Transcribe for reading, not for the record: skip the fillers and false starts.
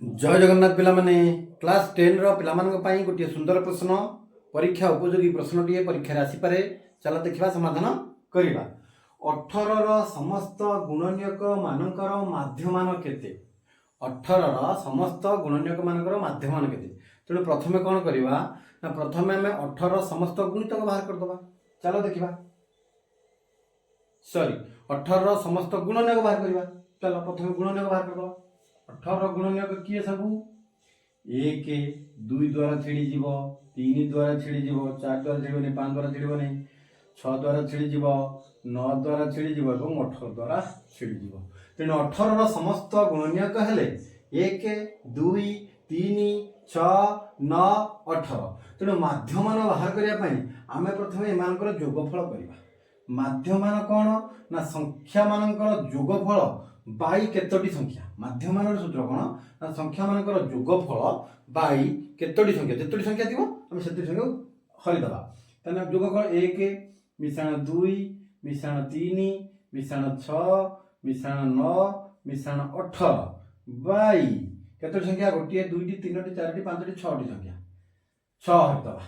ଜୟ ଜଗନ୍ନାଥ ପିଲାମାନେ। କ୍ଲାସ୍ 10ର ପିଲାମାନଙ୍କ ପାଇଁ ଗୋଟିଏ ସୁନ୍ଦର ପ୍ରଶ୍ନ, ପରୀକ୍ଷା ଉପଯୋଗୀ ପ୍ରଶ୍ନଟିଏ ପରୀକ୍ଷାରେ ଆସିପାରେ। ଚାଲ ଦେଖିବା, ସମାଧାନ କରିବା। 18ର ସମସ୍ତ ଗୁଣନୀୟକ ମାନଙ୍କର ମାଧ୍ୟମାନ କେତେ? 18ର ସମସ୍ତ ଗୁଣନୀୟକ ମାନଙ୍କର ମାଧ୍ୟମାନ କେତେ? ତେଣୁ ପ୍ରଥମେ କ'ଣ କରିବା ନା, ପ୍ରଥମେ ଆମେ 18ର ସମସ୍ତ ଗୁଣିତକ ବାହାର କରିଦେବା। ଚାଲ ଦେଖିବା। ସରି, 18ର ସମସ୍ତ ଗୁଣନୀୟକ ବାହାର କରିବା। ଚାଲ, ପ୍ରଥମେ ଗୁଣନୀୟକ ବାହାର କରିଦେବା। 18ର ଗୁଣନୀୟକ କିଏ ସବୁ? ଏକ, ଦୁଇ ଦ୍ୱାରା ଛିଡ଼ିଯିବ, ତିନି ଦ୍ୱାରା ଛିଡ଼ିଯିବ, ଚାରି ଦ୍ୱାରା ଛିଡ଼ିବନି, ପାଞ୍ଚ ଦ୍ୱାରା ଛିଡ଼ିବନି, ଛଅ ଦ୍ୱାରା ଛିଡ଼ିଯିବ, ନଅ ଦ୍ୱାରା ଛିଡ଼ିଯିବ ଏବଂ 18 ଦ୍ୱାରା ଛିଡ଼ିଯିବ। ତେଣୁ 18ର ସମସ୍ତ ଗୁଣନୀୟକ ହେଲେ ଏକ, ଦୁଇ, ତିନି, ଛଅ, ନଅ, 18। ତେଣୁ ମାଧ୍ୟମାନ ବାହାର କରିବା ପାଇଁ ଆମେ ପ୍ରଥମେ ଏମାନଙ୍କର ଯୋଗଫଳ କରିବା। ମାଧ୍ୟମାନ କ'ଣ ନା, ସଂଖ୍ୟାମାନଙ୍କର ଯୋଗଫଳ ବାଇ କେତୋଟି ସଂଖ୍ୟା। ମାଧ୍ୟମାନର ସୂତ୍ର କ'ଣ ନା, ସଂଖ୍ୟାମାନଙ୍କର ଯୋଗଫଳ ବାଇ କେତୋଟି ସଂଖ୍ୟା। ଯେତୋଟି ସଂଖ୍ୟା ଥିବ, ଆମେ ସେତୋଟି ସଂଖ୍ୟାକୁ ହରିଦେବା। ତାହେଲେ ଯୋଗଫଳ ଏକ ମିଶାଣ ଦୁଇ ମିଶାଣ ତିନି ମିଶାଣ ଛଅ ମିଶାଣ ନଅ ମିଶାଣ 18 ବାଇ କେତୋଟି ସଂଖ୍ୟା? ଗୋଟିଏ, ଦୁଇଟି, ତିନୋଟି, ଚାରୋଟି, ପାଞ୍ଚଟି, ଛଅଟି ସଂଖ୍ୟା। ଛଅ ହରିଦେବା।